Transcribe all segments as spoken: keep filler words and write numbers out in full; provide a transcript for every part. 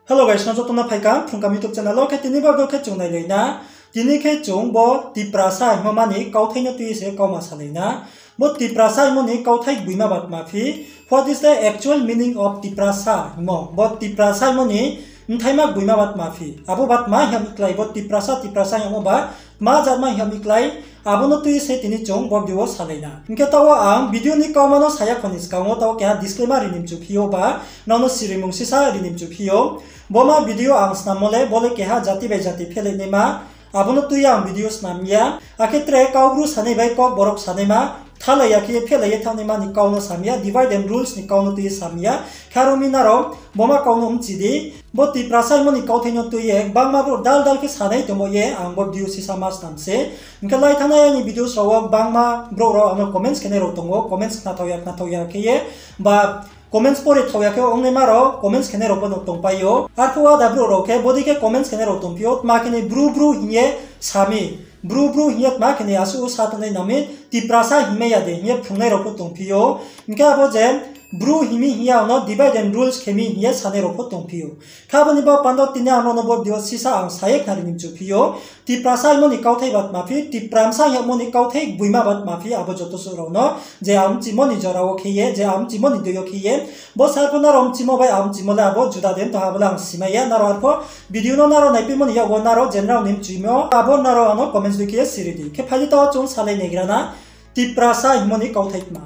Hello guys, no joto no phaikha Phrungkam YouTube channel wo. Khe tini bo video khe chung nailai na. Tini khe chung bo Tiprasa hingmo ma ni kauthai no tui ye se kauma salai na. Bo Tiprasa hingmo ni kauthai gboima ba tma phi? What is the actual meaning of Tiprasa hingmo? Bo Tiprasa hingmo ni bthaima gboima ba tma phi? Abo ba tma hing ye klái bo Tiprasa, Tiprasa hingmo ba tma jatma hing ye klái, abo no tui ye se tini chung bo video wo salai na. Hing khe taoh wo ang video ni kauma no sa ya kho ni skang wo taoh wo keha disclaimer ri ni mchu phi ou ba, nrao no sirimung sisa ri ni mchu phi ou. Bo ma video ang snammo le, bo le keha jati bai jati phelai naima, abo no tui ye ang video snam ya. Akhe tre Kaubru sanai bai Kokborok sanaima, thalai ya khe ye phelai ye thanngnaima ni kau no sam ya, divide and rules ni kau no tui ye sam ya. Khe aro mi nrao bo ma kau no mchi di. Bo Tiprasa hingmo ni kauthai no tui ye gbangma brouh dal dal khe sanai tongmo ye ang bo video sisa ma snam se. Hing khe lai thanngnai aini video rao wo gbangma brouh rao ano comments khenai rao tong ou, comments khnathao ya khnathao ya khe ye, ba comments pore thao ya khe ongnaima rao comments khenai rao pho no tongpai ou. Arphuh ada brouh rao khe bodei khe comments khenai rao tongphi ou, tma khe ni Bru Bru hing ye sa mi, Bru Bru hing ye tma khe ni asuh sa tongnai nang mi, Tiprasa hingmai ya de hing ye phrungnai rao pho tongphi ou. Hing khe abo je Bru hing mi hing ya no divide and rules khe mi hing ye sanai rao pho tongphi ou. Khe abo ni baoh panda wo tini ang nrao no bo video sisa ang sa ye khnari ni mchu phi ou. Tiprasa hingmo ni kauthai ba tma phi, Tipra bsa hingmo ni kauthai gboima ba tma phi, abo joto suh rao no je ang mchimo ni jora wo khe ye, je ang mchimo ni dei yo khe ye, bo sal pho nrao mchimo bai ang mchimo le abo juda de tong ha, abo le ang simai ya. Nrao arphuh video no nrao naipaimo ni yakgu nrao je nrao ni mchimo abo nrao ano comments dei khe ye siri di. Khe phai di taoh chung salai naigra na, Tiprasa hingmo ni kauthai tma.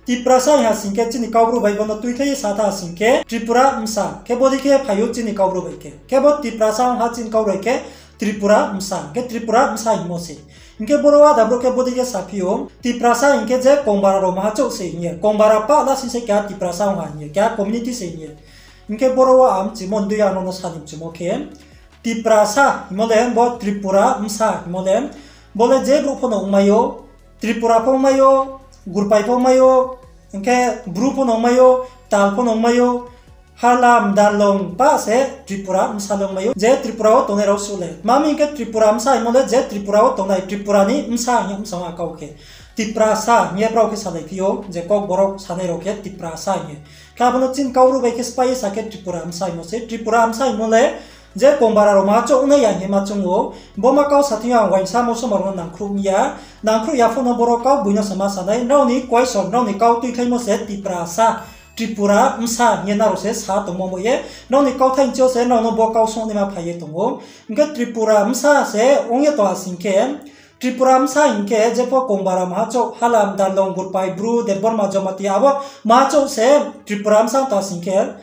Tiprasa hing ha sing khe chini Kaubru bai bo no tuikhlai ye sa tha sing khe Tripura bsa. Khe bodei khe phai ou chini Kaubru bai khe. Khe bo Tiprasa ong ha chini Kaubru bai khe Tripura bsa. Khe Tripura bsa hingmo se. Hing khe boro wo ada brouh khe bodei khe saphi ou, Tiprasa hing khe je Kongbara rao maha chouh se hing ye. Kongbara pah la sing se keha Tiprasa ong ha hing ye, keha community se hing ye. Hing khe boro wo ang mchimo ni dei ang nrao no sa ni mchumo khe, Tiprasa hingmo le bo Tripura bsa hingmo le, bo le je brouh pho no ongmai ou, Tripura pho ongmai ou, Gurpai pho ongmai ou, hing khe Bru pho no ongmai ou, Tal pho no ongmai ou, Hala, Mdalong pah se Tripura bsa le ongmai ou. Je Tripura wo tongnai rao suh le. Tma mi hing khe Tripura bsa hingmo le je Tripura wo tongnai, Tripura ni bsa hing ye bsa ong ha kau khe. Tiprasa hing ye brao khe salai phi ou, je Kokborok sanai rao khe Tiprasa hing ye. Khe abo no chini Kaubru bai khe sphái ye sa khe Tripura bsa hingmo se. Tripura bsa hingmo le je Kongbara rao maha chouh ongnai ya hing ye ma choung ou. Bo ma kau sa thing yo ang uaingsa mosoma rao no nangkhruh mi ya. Nangkhruh ya pho no boro kau boi no sama sa nai. Nrao ni question, nrao ni kau tuikhlaimo se Tiprasa, Tripura bsa hing ye nrao se sa tongmo mo ye. Nrao ni kauthai nchi yo se nrao no bo kau songnaima phai ye tong ou. Hing khe Tripura bsa se ong ye tong ha sing khe, Tripura bsa hing khe jepho Kongbara maha chouh, Hala, Mdalong, Gurpai, Bru, Debbarma, Jamatia, abo maha chouh se Tripura bsa tong ha sing khe,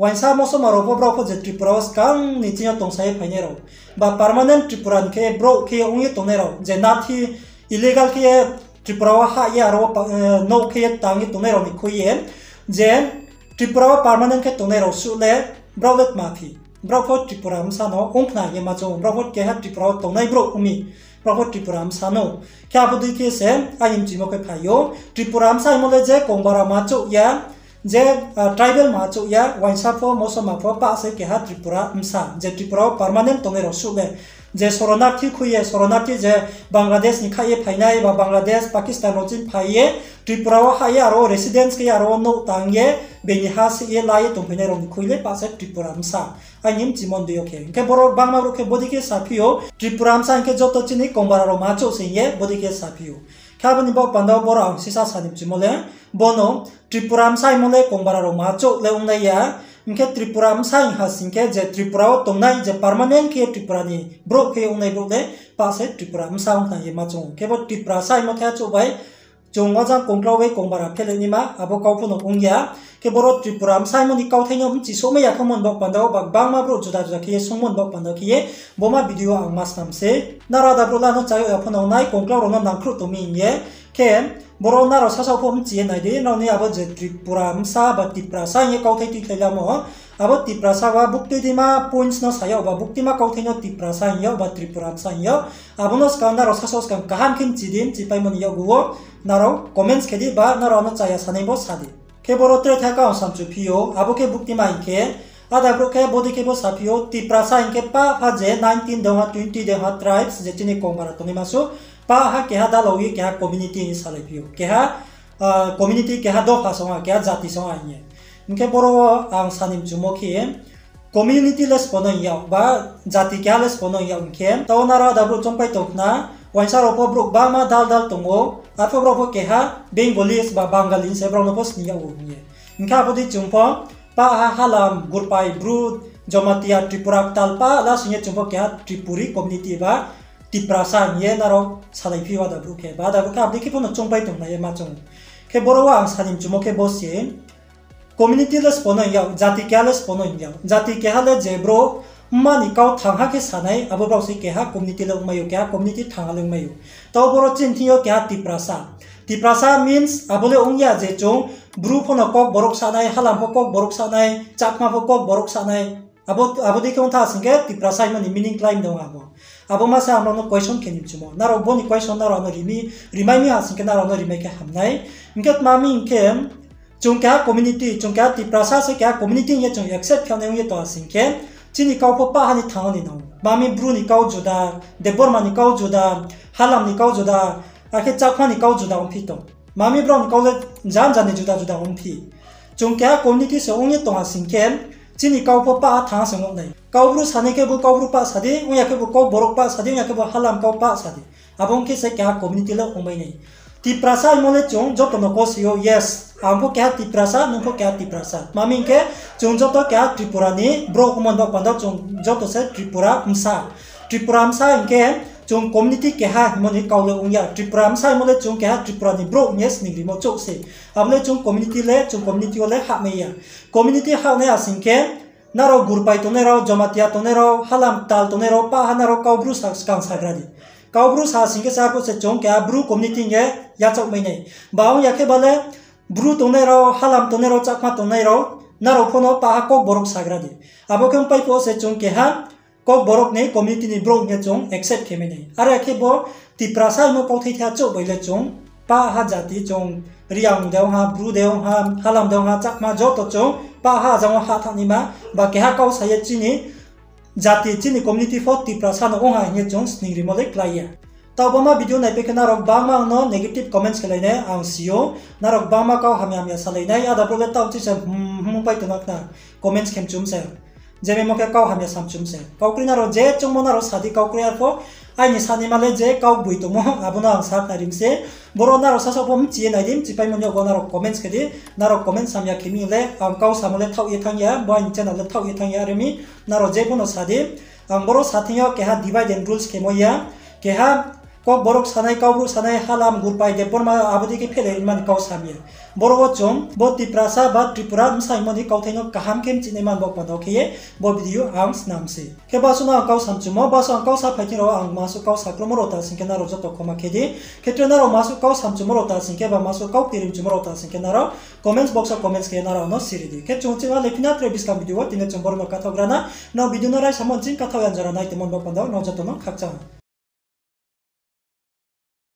uaingsa mosoma rao pho brao pho je Tripura wo skang ni ching yo tongsa ye phainai rao, ba permanent Tripura ni khe brouh khe ye ong ye tongnai rao, je nathi illegal khe ye Tripura wo hah ye aro wo pa-, eh, nouh khe ye tang ye tongnai rao ni khui ye, je Tripura wo permanent khe tongnai rao suh le, brao le tma phi? Brao pho Tripura bsa no ong khna ye ma choung, brao pho keha Tripura wo tongnai brouh ong mi, brao pho Tripura bsa no. Khe abo dei khe se aini mchimo khe phai ou, Tripura bsa hingmo le je Kongbara maha chouh ya, je, ah, tribal maha chouh ya, uaingsa pho, mosoma pho, pah se keha Tripura bsa, je Tripura wo permanent tongnai rao suh le. Je soronarthi khui ye, soronarthi je Bangladesh ni khaih ye phainai, ba Bangladesh, Pakistan rao ching phai ye, Tripura wo hah ye aro wo residence khe ye aro wo nouh tang ye, bini ha sih ye la ye tongphainai rao ni khui le pah se Tripura bsa. Aini mchimo ni dei yo khe. Hing khe boro gbangma brouh khe bodei khe saphi ou, Tripura bsa hing khe joto chini Kongbara rao maha chouh se hing ye bodei khe saphi ou. Khe abo ni baoh panda wo boro ang sisa sa ni mchumo le, bo no Tripura bsa hingmo le Kongbara rao maha chouh le ongnai ya. Hing khe Tripura bsa hing ha sing khe je Tripura wo tongnai je permanent khe Tripura ni brouh khe ongnai brouh le pah se Tripura bsa ong khna ye ma choung ou. Khe bo Tiprasa hingmo thai chouh bai chung wajang kongklau bai Kongbara phelai naima, abo kau pho no ong ya. Khe boro Tripura bsa hingmo ni kauthai no mchi souhmai ya khemo ni baoh panda wo ba gbangma brouh juda juda khe ye sungmo ni baoh panda wo khe ye bo ma video ang ma snam se. Nrao ada brouh la no chayag ya pho no nai, kongklau rao no nangkhruh tong mi hing ye. Khe boro nrao sasaoh pho mchi ye nai di, nrao ni abo je Tripura bsa ba Tiprasa hing ye kauthai tuikhlai lamo, abo Tiprasa ba buktui dima points no sa yag ba buktima kauthai no Tiprasa hing yag ba Tripura bsa hing yag. Abo no skang nrao sasaoh skang kaham khe mchi di, mchipaimo ni yakgu wo nrao comments khe di ba nrao ano chaya sanai bo sa di. Khe boro tre thai kau samchu phi ou, abo khe buktima hing khe, ada brouh khe bodei khe bo saphi ou, Tiprasa hing khe pah pha je nineteen de ong ha, twenty de ong ha tribes, je chini Kongbara tongnaima suh, pah ha keha dalao ye keha community hing salai phi ou. Keha, ah, community keha dopha song ha, keha jati song ha hing ye. Hing khe boro wo ang sa ni mchumo khe, community le sbo no hing yag ba jati keha le sbo no hing yag hing khe, tao nrao ada brouh choungpai tong khna, uaingsa rao pho brouh gbangma dal dal tong ou, arphuh brao pho keha Bengalis ba Bangali se brao no pho sning yag ou hing ye. Hing khe abo dei chung pho pah ha Halam, Gurpai, Bru, Jamatia, Tripura, Ktal pah la sing ye chung pho keha Tripuri community ba Tiprasa hing ye nrao salai phi ou ada brouh khe. Ba ada brouh khe abo dei khe pho no choungpai tong nai ye ma choung. Khe boro wo ang sani mchumo khe bo se, community le sbo no hing yag, jati keha le sbo no hing yag. Jati keha le je brouh mma ni kau thangha khe sa nai, abo brao se keha community le ongmai ou, keha community thangha le ongmai ou. Tao boro chini thing yo keha Tiprasa. Tiprasa means abo le ong ya je chung Bru pho no Kokborok sa nai, Halam pho Kokborok sa nai, Chakma pho Kokborok sa nai. Abo, abo dei khe ong tha sing khe Tiprasa hingmo ni meaning klái mi de ong abo. Abo ma se ang nrao no question khe ni mchumo. Nrao bo ni question nrao no rimai mi ha sing khe nrao no rimai khe ham nai. Hing khe tma mi hing khe, chung keha community, chung keha Tiprasa se keha community hing ye chung accept khe nai ong ye tong ha sing khe, chini kau pho pah ha ni thang ni nang ou. Tma mi Bru ni kau juda, Debbarma ni kau juda, Halam ni kau juda, akhe Chakma ni kau juda ongphi tong. Tma mi brao ni kau le janja ni juda juda ongphi. Chung keha community se ong ye tong ha sing khe, chini kau pho pah ha thang se ong nai. Kaubru sa nai khebu Kaubru pah sa di, ong ya khebu Kokborok pah sa di, ong ya khebu Halam kau pah sa di. Abo ong khe se keha community le ongmai nai. Tiprasa hingmo le chung joto no kau si ou, yes, ang pho keha Tiprasa, nung pho keha Tiprasa. Tma mi hing khe, chung joto keha Tripura ni brouh ongmo ni baoh panda chung joto se Tripura bsa. Tripura bsa hing khe, chung community keha hingmo ni kau le ong ya. Tripura bsa hingmo le chung keha Tripura ni brouh hing ye sning rimo chouh se. Abo le chung community le, chung community wo le hahmai ya. Community hah nai ha sing khe, nrao Gurpai tongnai rao, Jamatia tongnai rao, Halam Ktal tongnai rao, pah ha nrao Kaubru sa-, skang sagra di. Kaubru sa sing khe sa arphuh se chung keha Bru community hing ye yachaohmai nai. Ba ong ya khe ba le Bru tongnai rao, Halam tongnai rao, Chakma tongnai rao, nrao pho no pah ha Kokborok sagra di. Abo khe ongpai phuh se chung keha Kokborok ni community ni brouh hing ye chung accept khe mai nai. Are khe bo Tiprasa hingmo kauthai thaiha chouh bai le chung pah ha jati chung Reang de ong ha, Bru de ong ha, Halam de ong ha, Chakma joto chung pah ha ajang wo hah thanng naima, ba keha kau sa ye chini jati, chini community pho Tiprasa no ong ha hing ye chung sning rimo le klái ya. Taoh bo ma video naipai khe nrao gbangma ang no negative comments khe lai nai ang si ou, nrao gbangma kau hamya hamya salai nai, ada brouh le taoh chisa hmung pai tongna khna comments khe mchum se. Je maimo khe kau hamya sa mchum se. Kau kroi nrao je choungmo nrao sa di kau kroi arpho. Aini sanaima le je kau boi tongmo, abo no ang sa khnari mi se. Boro nrao sasaoh pho mchi ye nai di, mchipaimo ni bo nrao comments khe di. Nrao comments hamya khe mi le, ang kau samo le thaoh ye thanng ya, bo aini channel le thaoh ye thanng ya, are mi nrao je pho no sa di. Ang boro sa thing yo keha divide and rules khemo ya. Keha Kokborok sanai, Kaubru sanai, Halam, Gurpai, Debbarma, abo dei khe phehlai mani kau sa mi ya. Boro wo chung bo Tiprasa ba Tripura bsa hingmo ni kauthai no kaham khe mchihnaima ni baoh panda khe ye bo video ang snam se. Khe basuh no ang kau sa mchumo, basuh ang kau sa phai thing rao ang masuh kau sa kromo rao ta sing khe nrao joto khoma khe di. Khe tre nrao masuh kau sa mchumo rao ta sing khe ba masuh kau kiri mchumo rao ta sing khe nrao comments box wo comments khe nrao no siri di. Khe chung ching a le phina tre buskang video wo tini chung boro no kathaoh gra na. Nrao video no raisamo ching kathaoh ya jora nai tongmo ni baoh panda nrao joto no khakchang.